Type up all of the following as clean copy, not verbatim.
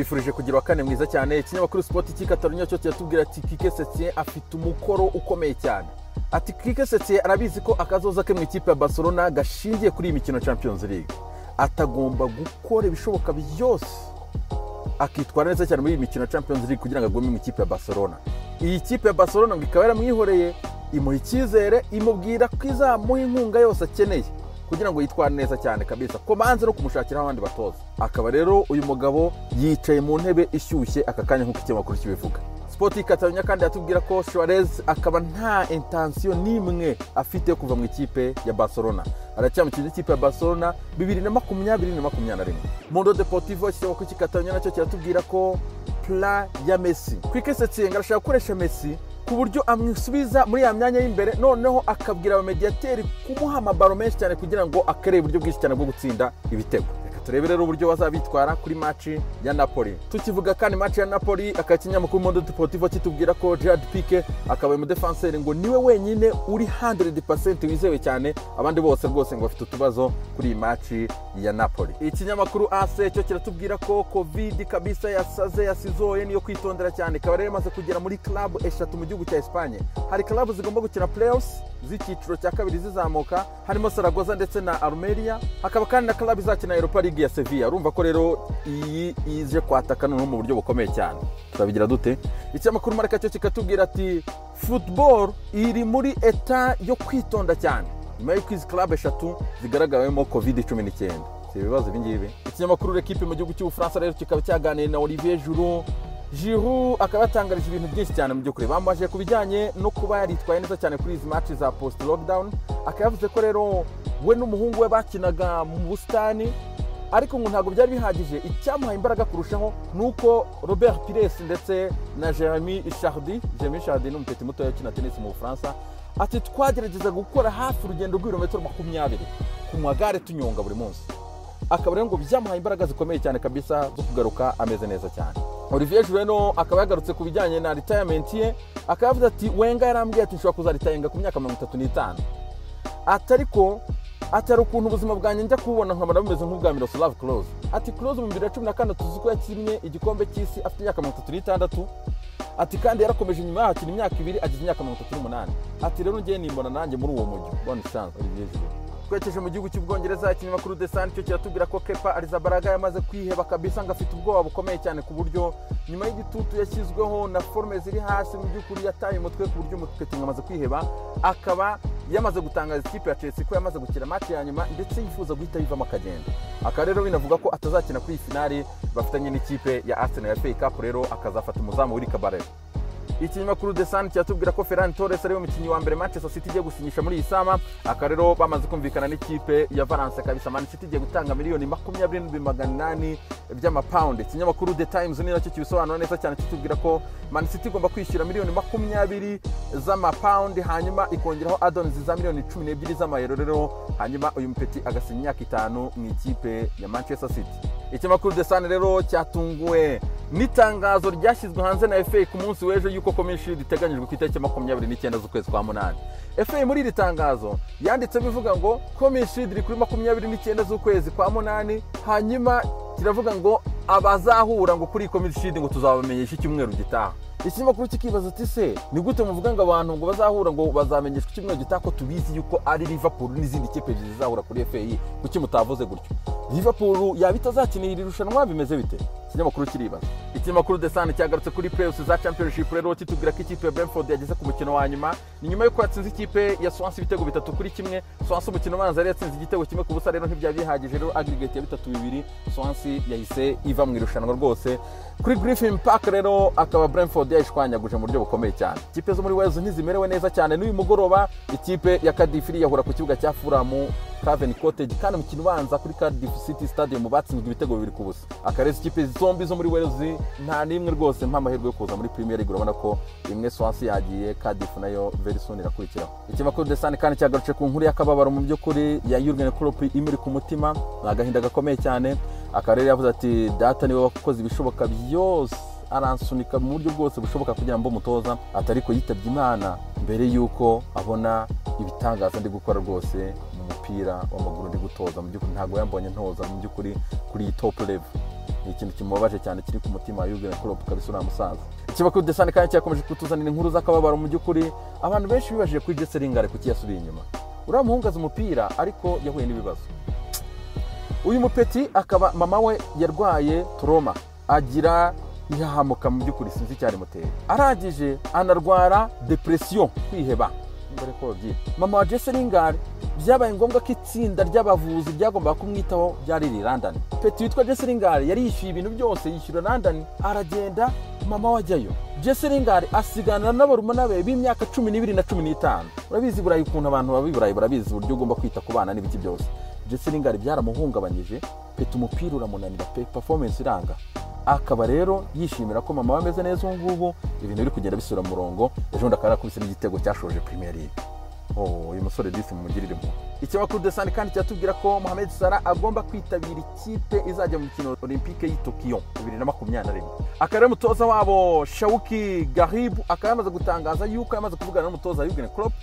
Mbifurije kugira wa kane mwiza cyane. Ikinyamakuru Sport cy'i Catalonia cyo kiratubwira ati Quique Setien afite umukoro ukomeye cyane. Ati Quique Setien arabizi ko akazoza ke mu ikipe ya Barcelona gashingiye kuri iyi mikino Champions League. Atagomba gukora ibishoboka byose akitwara neza cyane muri iyi mikino Champions League kugira ngo agume mu ikipe ya Barcelona. Iyi kipe ya Barcelona ngo ikaba yaramwihoreye, imuha icyizere, imubwira ko izamuha inkunga yose akeneye kugira ngo yitware neza cyane kabisa, ko banze no kumushakira abandi batoza. Akaba rero uyu mugabo yicaye mu ntebe ishyushye aka kanya nk'uko ikinyamakuru kibivuga. Sport Catalonia kandi yatubwira ko Suarez akaba nta intention n'imwe afite yo kuva mu ikipe ya Barcelona. Aracyamukina ikipe ya Barcelona 2020 na 2021. Mundo Deportivo ikinyamakuru cy'i Catalonia nacyo kiratubwira ko plan ya Messi, Quique Setien arashaka gukoresha Messi ku buryo amusubiza muri ya myanya y'imbere, noneho akabwira abamediateri kumuha amabaro menshi cyane kugira ngo akereye uburyo bwinshi cyane bwo gutsinda ibitego. Reka turebe rero uburyo bazabitwara kuri match ya Napoli. Tukivuga kandi match ya Napoli, akakinyamakuru Mundo Deportivo kitubwira ko Gerard Pique akaba mu defenseur ngo niwe wenyine uri 100% wizewe cyane, abandi bose rwose ngo bafite utubazo kuri iyi match ya Napoli. Ikinyamakuru AC cyo kiratubwira ko Covid kabisa yasaze yasizoye, niyo kwitondera cyane. Ikaba rero imaze kugera muri club 3 mu gihugu cya Espagne. Hari club zigomba gukina playoffs z'icyiciro cya kabiri zizamuka, harimo Zaragoza ndetse na Almeria, hakaba kandi na club izakina Europa League ya Sevilla. Urumva ko rero iyi ije kwataka noneho mu buryo bukomeye cyane. Turabigira dute? Ikinyamakuru Marca cyo kikatubwira ati football iri muri état yo kwitonda cyane nyuma y'uko izi club 3 zigaragawemo Covid-19. Si ibibazo ibi ngibi. Ikinyamakuru L'Equipe mu gihugu cy'Ubufaransa rero kikaba cyaganiriye na Olivier Giroud. Giroud akaba yatangarije ibintu byinshi cyane mu by'ukuri. Bamubajije ku bijyanye no kuba yaritwaye neza cyane kuri izi match za post lockdown, akaba yavuze ko rero we n'umuhungu we bakinaga mu busitani, ariko ngo ntabwo byari bihagije. Icyamuhaye imbaraga kurushaho nuko Robert Pires ndetse na Jeremy Chardy, Jeremy Chardy ni umupeti mutoya ukina tennis mu Bufaransa, ati twagerageza gukora hafi urugendo rw'ibirometero 20 ku magare tunyonga buri munsi. Akaba rero ngo byamuhaye imbaraga zikomeye cyane kabisa zo kugaruka ameze neza cyane. Olivier Giroud akaba yagarutse ku bijyanye na retirement ye, akaba yavuze ati Wenger yarambwiye ati nshobora kuzaritayenga ku myaka 35. Ati ariko atari ukuntu ubuzima bwanjye njya kububona nkabona bumeze nk'ubwa Miroslav Klose. Ati Klose mu 2014 tuzi ko yakinnye igikombe cy'isi afite imyaka 36. Ati kandi yarakomeje nyuma yaho akina imyaka 2 agize imyaka 38. Ati rero ngiye nimbona nanjye muri uwo mujyo. Bonne chance Olivier Giroud. Twerekeje mu gihugu cy'Ubwongereza, ikinyamakuru The Sun cyo kiratubwira ko Kepa Arrizabalaga yamaze kwiheba kabisa, ngo afite ubwoba bukomeye cyane ku buryo nyuma y'igitutu yashyizweho na forme ziri hasi mu by'ukuri yataye umutwe, ku buryo umutwe amaze kwiheba. Akaba yamaze gutangaza ikipe ya Chelsea ko yamaze gukina match ya nyuma ndetse yifuza guhita yivamo akagenda. Aka rero binavuga ko atazakina kuri finale bafitanye n'ikipe ya Arsenal ya FA Cup, rero akazafata umuzamu w'Uri Kabarebe. Ikinyamakuru The Sun kiratubwira ko Ferran Torres ariwe mukinnyi wa mbere Manchester City igiye gusinyisha muri iyi summer. Aka rero bamaze kumvikana n'ikipe ya Valence kabisa, Man City igiye gutanga miliyoni 22,800 by'amapawundi. Ikinyamakuru The Times ni nacyo kibisobanura neza cyane, kitubwira ko Man City igomba kwishyura miliyoni 20 z'amapawundi, hanyuma ikongeraho add-ons za miliyoni 12 z'amayero, rero hanyuma uyu mupeti agasinya imyaka 5 mu ikipe ya Manchester City. Ikinyamakuru The Sun rero cyatunguwe n'itangazo ryashyizwe hanze na FA ku munsi w'ejo yuko Community Shield iteganyijwe ku itariki 29 z'ukwezi kwa 8. FA muri iri tangazo yanditse bivuga ngo Community Shield iri kuri 29 z'ukwezi kwa 8, hanyuma kiravuga ngo abazahura ngo kuri Community Shield ngo tuzabamenyesha icyumweru gitaha. Ikinyamakuru kikibaza ati se ni gute muvuga ngo abantu ngo bazahura ngo bazamenyeshwa icyumweru gitaha ko tubizi yuko ari Liverpool n'izindi kipe zizahura kuri FA, kuki mutavuze gutyo? Liverpool yaba itazakinira iri rushanwa bimeze bite? Ikinyamakuru kiribaza. Ikinyamakuru The Sun cyagarutse kuri playoffs za Championship rero kitubwira ko ikipe ya Brentford yageze ku mukino wa nyuma, ni nyuma y'uko yatsinze ikipe ya Swansea ibitego 3-1. Swansea umukino ubanza yari yatsinze igitego 1-0, rero ntibyari bihagije, rero aggregate ya 3-2 Swansea yahise iva mu irushanwa rwose. Kuri Griffin Park rero akaba Brentford yayishwanyaguje mu buryo bukomeye cyane. Ikipe zo muri Wales ntizimerewe neza cyane. N'uyu mugoroba ikipe ya Cardiff yahura ku kibuga cya Fulham Craven Cottage, kandi umukino ubanza kuri Cardiff City Stadium batsinzwe ibitego 2-0. Akarezi ikipe zombi zo muri Wales nta nimwe rwose mpa amahirwe yo kuza muri Premier League, urabona ko imwe Swansea yagiye, Cardiff nayo very soon irakurikiraho. Ikinyamakuru The Sun kandi cyagarutse ku nkuru y'akababaro mu by'ukuri ya Jurgen Klopp imuri ku mutima, ni agahinda gakomeye cyane. Akarere yavuze ati data niwe wakoze ibishoboka byose, aransunika mu buryo bwose bushoboka kugira ngo umutoza, atariko yitabye Imana mbere yuko abona ibitangaza ndi gukora rwose mu mupira w'amaguru ndi gutoza. Mu by'ukuri ntabwo yambonye ntoza mu by'ukuri kuri iyi top level. Ni ikintu kimubabaje cyane kiri ku mutima wa Jurgen Klopp kabisa, uriya musaza. Ikinyamakuru The Sun kandi cyakomeje kutuzanira inkuru z'akababaro. Mu by'ukuri abantu benshi bibajije kuri Jesse Lingard, kuki yasubiye inyuma. Uriya muhungu azi umupira, ariko yahuye n'ibibazo. Uyu mupeti akaba mama we yarwaye trauma, agira ihahamuka, mu by'ukuri sinzi icyarimuteye, arangije anarwara depression, kwiheba nimba ariko babyita. Mama wa Jesse Lingard byabaye ngombwa ko itsinda ry'abavuzi ryagombaga kumwitaho ryari riri London. Petit witwa Jesse Lingard yari yishyuye ibintu byose, yishyura London, aragenda, mama we ajyayo. Jesse Lingard asigana n'abarumuna be b'imyaka 12 na 15. Urabizi Burayi ukuntu abantu baba i Burayi, barabizi uburyo ugomba kwita ku bana n'ibiki byose. Jesse Lingard byaramuhungabanyije, petit umupira uramunanira pe, performance iranga. Akaba rero yishimira ko mama we ameze neza ubu ngubu, ibintu biri kugenda bisubira mu murongo. Ejo bundi akaba yarakubise n'igitego cyashoje Premier League. Oh, uyu musore disi mumugirire impuhwe. Ikinyamakuru The Sun kandi kiratubwira ko Mohamed Salah agomba kwitabira ikipe izajya mu mikino olympique y'i Tokyo 2021. Akaba ari umutoza wabo Shauki Gharib akaba yamaze gutangaza yuko yamaze kuvugana n'umutoza Jurgen Klopp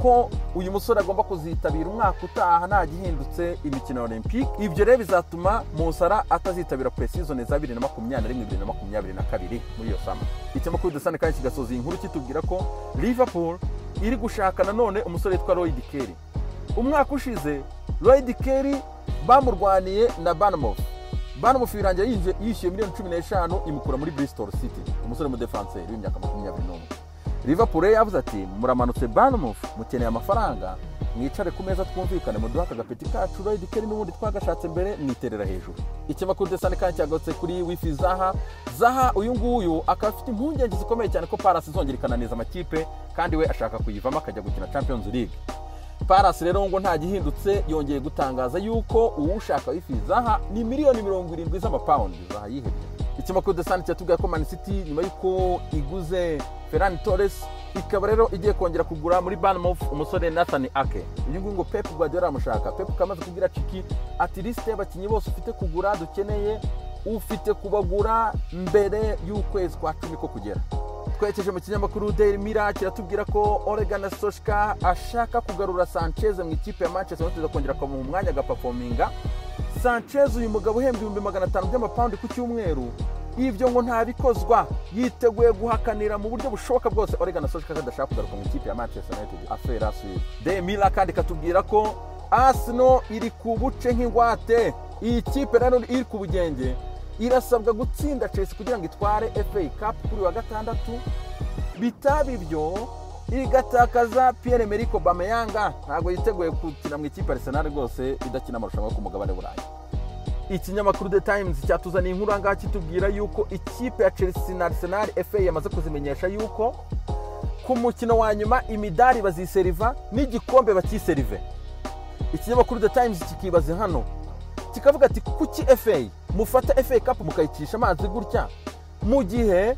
ko uyu musore agomba kuzitabira umwaka utaha nta gihindutse imikino ya olympique. Ibyo rero bizatuma Mo Salah atazitabira pre-season za 2021, 2022 muri iyo summer. Ikinyamakuru The Sun kandi kigasoza iyi nkuru kitubwira ko Liverpool iri gushaka nanone umusore witwa Lloyd Kelly. Umwaka ushize Lloyd Kelly bamurwaniye na Bournemouth. Bournemouth birangira yishyuye miliyoni 15 imukura muri Bristol City, umusore w'umudefanseri w'imyaka 21. Liverpool rero yavuze ati: "Muramanutse Bournemouth, mukeneye amafaranga, mwicare ku meza twumvikane, muduhe aka gapeti kacu Lloyd Kelly, n'ubundi twagashatse mbere mwiterera hejuru." Ikinyamakuru The Sun kandi cyagarutse kuri Wifi Zaha. Zaha uyu nguyu akaba afite impungenge zikomeye cyane ko Palace izongera ikananiza amakipe, kandi we ashaka kuyivamo akajya gukina Champions League. Palace rero ngo nta gihindutse yongeye gutangaza yuko uwushaka Wifi Zaha ni miliyoni 70 z'amapawundi. Zaha yihebye. Ikinyamakuru The Sun kiratubwira ko Man City, nyuma y'uko iguze Ferran Torres, ikaba rero igiye kongera kugura muri Bournemouth umusore Nathan Ake. Uyu nguyu ngo Pep Guardiola aramushaka. Pep kamaze kubwira Txiki ati: "Liste y'abakinnyi bose ufite kugura dukeneye, ufite kubagura mbere y'ukwezi kwa 10 ko kugera." Twerekeje mu kinyamakuru Daily Mirror, kiratubwira ko Ole Gunnar Solskjaer ashaka kugarura Sanchez mu ikipe ya Manchester United, akongera akamuha umwanya agaperforminga. Sanchez, uyu mugabo uhembwa 500,000 by'amapawundi ku cyumweru, ibyo ngo ntabikozwa, yiteguye guhakanira mu buryo bushoboka bwose Ole Gunnar Solskjaer adashaka kugaruka mu ikipe ya Manchester United. Affaire à suivre. Daily Mirror kandi katubwira ko Arsenal iri ku buce nk'ingwate. Iyi kipe rero iri ku bugenge, irasabwa gutsinda Chelsea kugira ngo itware FA Cup kuri wa gatandatu, bitaba ibyo igatakaza Pierre Emerick Aubameyang. Ntabwo yiteguye gukina mu ikipe Arsenal rwose idakina amarushanwa yo ku mugabane w'Uburayi. Ikinyamakuru The Times cyatuzaniye inkuru ahangaha kitubwira yuko ikipe ya Chelsea na Arsenal, FA yamaze kuzimenyesha yuko ku mukino wa nyuma imidari baziseriva n'igikombe bakiserive. Ikinyamakuru The Times kikibaza hano kikavuga ati: "Kuki FA mufata FA Cup mukayicisha amazi gutya, mu gihe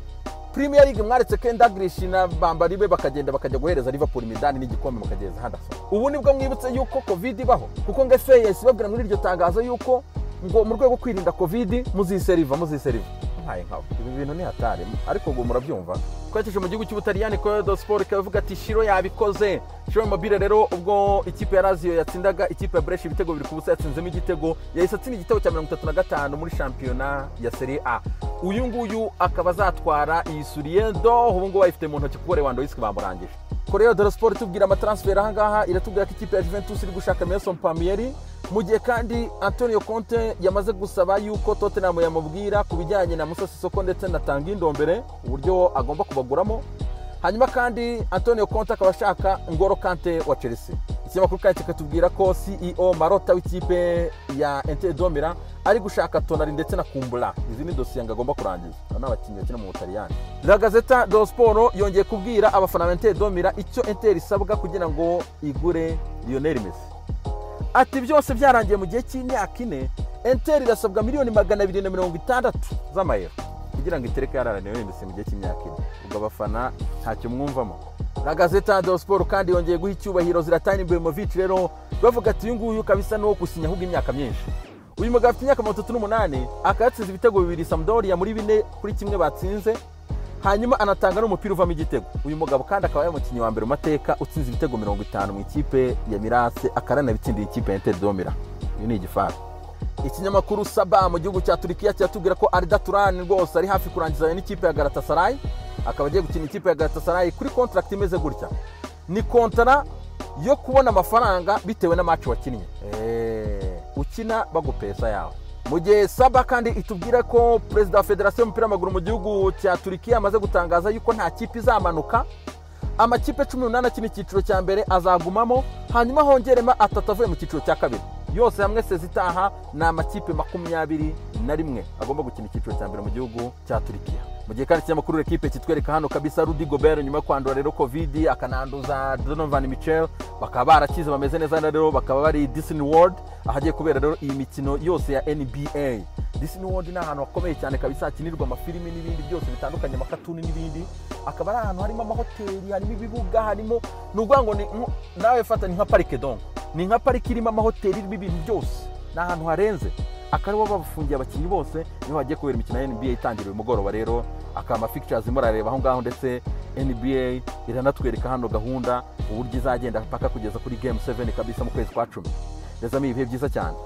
Premier League mwaretse Ken Dalglish na bambari be bakagenda bakajya guhereza Liverpool imidari n'igikombe, mukageza Henderson? Ubu nibwo mwibutse yuko Covid ibaho?" Kuko ngo FA yahise ibabwira muri iryo tangazo yuko ngo mu rwego rwo kwirinda Covid muziseriva, muziseriva. Ntaye nkawe, ibi bintu ni hatari, ariko ubwo murabyumva. Twerekeje mu gihugu cy'Ubutaliyani, Corriere dello Sport ikaba ivuga ati Ciro yabikoze. Ciro Immobile rero, ubwo ikipe ya Lazio yatsindaga ikipe ya Brescia ibitego 2-0, yatsinzemo igitego, yahise atsinda igitego cya 35 muri shampiyona ya Serie A. Uyu nguyu akaba azatwara iyi Soulier d'Or, ubu ngubu ayifite mu ntoki kuko Lewandowski bamurangije. Corriere dello Sport itubwira amatransfer ahangaha, iratubwira ko ikipe ya Juventus iri gushaka Emerson Palmieri, mu gihe kandi Antonio Conte yamaze gusaba yuko Tottenham yamubwira ku bijyanye na Musa Sissoko ndetse na Tanguy Ndombele, uburyo agomba kubaguramo. Hanyuma kandi Antonio Conte akaba ashaka Ngolo Kante wa Chelsea. Ikinyamakuru kandi kikatubwira ko CEO Marotta w'ikipe ya Inter de Milan ari gushaka Tonali ndetse na Kumbula. Izi ni dosiye ngo agomba kurangiza. Aba ni abakinnyi bakina mu Butaliyani. La Gazzetta dello Sport yongeye kubwira abafana ba Inter de Milan icyo Inter isabwa kugira ngo igure Lionel Messi. Ati byose byarangiye mu gihe cy'imyaka 4, Inter irasabwa miliyoni 260 z'amayero kugira ngo itereke yarara Lionel Messi mu gihe cy'imyaka 4. Ubwo abafana ntacyo mwumvamo. La Gazzetta dello Sport kandi yongeye guha icyubahiro Zlatan Ibrahimovic. Rero bavuga ati uyu nguyu kabisa ni uwo gusinya ahubwo imyaka myinshi. Uyu mugabo afite imyaka 38, akaba yatsinze ibitego bibiri Sampdoria muri 4-1 batsinze, hanyuma anatanga n'umupira uvamo igitego. Uyu mugabo kandi akaba ari umukinnyi wa mbere mu mateka utsinze ibitego 50 mu ikipe ya Milan, akaranabitsindiye ikipe ya Inter de Milan. Uyu ni igifaru. Ikinyamakuru Saba mu gihugu cya Turikiya kiratubwira ko Arda Turan rwose ari hafi kurangizanya n'ikipe ya Galatasaray, akaba agiye gukina ikipe ya Galatasaray kuri contract imeze gutya: ni kontara yo kubona amafaranga bitewe na match wakinnye, ukina bagupesa yawe. Mu gihe Saba kandi itubwira ko perezida wa federasiyo y'umupira w'amaguru mu gihugu cya Turikiya amaze gutangaza yuko nta kipe izamanuka. Amakipe 18 akina icyiciro cya mbere azagumamo, hanyuma hongeremo atatu avuye mu cyiciro cya kabiri. Yose hamwe saison itaha ni amakipe 21 agomba gukina icyiciro cya mbere mu gihugu cya Turikiya. Mu gihe kandi ikinyamakuru L'Equipe kitwereka hano kabisa Rudy Gobert, nyuma yo kwandura rero Covid akananduza Donovan Mitchell, bakaba barakize, bameze neza rero, bakaba bari Disney World ahagiye kubera rero iyi mikino yose ya NBA. Disney World ni ahantu hakomeye cyane kabisa, hakinirwa amafilimi n'ibindi byose bitandukanye, amakatuni n'ibindi. Akaba ari ahantu harimo amahoteli, harimo ibibuga, harimo, ni ukuvuga ngo ni nawe fata ni nka parike, donc ni nka parike irimo amahoteli, irimo ibintu byose, ni ahantu harenze. Akaba aribo bafungiye abakinnyi bose, niho hagiye kubera imikino ya NBA itangira uyu mugoroba rero. Akaba ama fixtures murareba aho ngaho, ndetse NBA iranatwereka hano gahunda uburyo izagenda paka kugeza kuri game 7 kabisa mu kwezi kwa 10. Rezamo ibihe byiza cyane.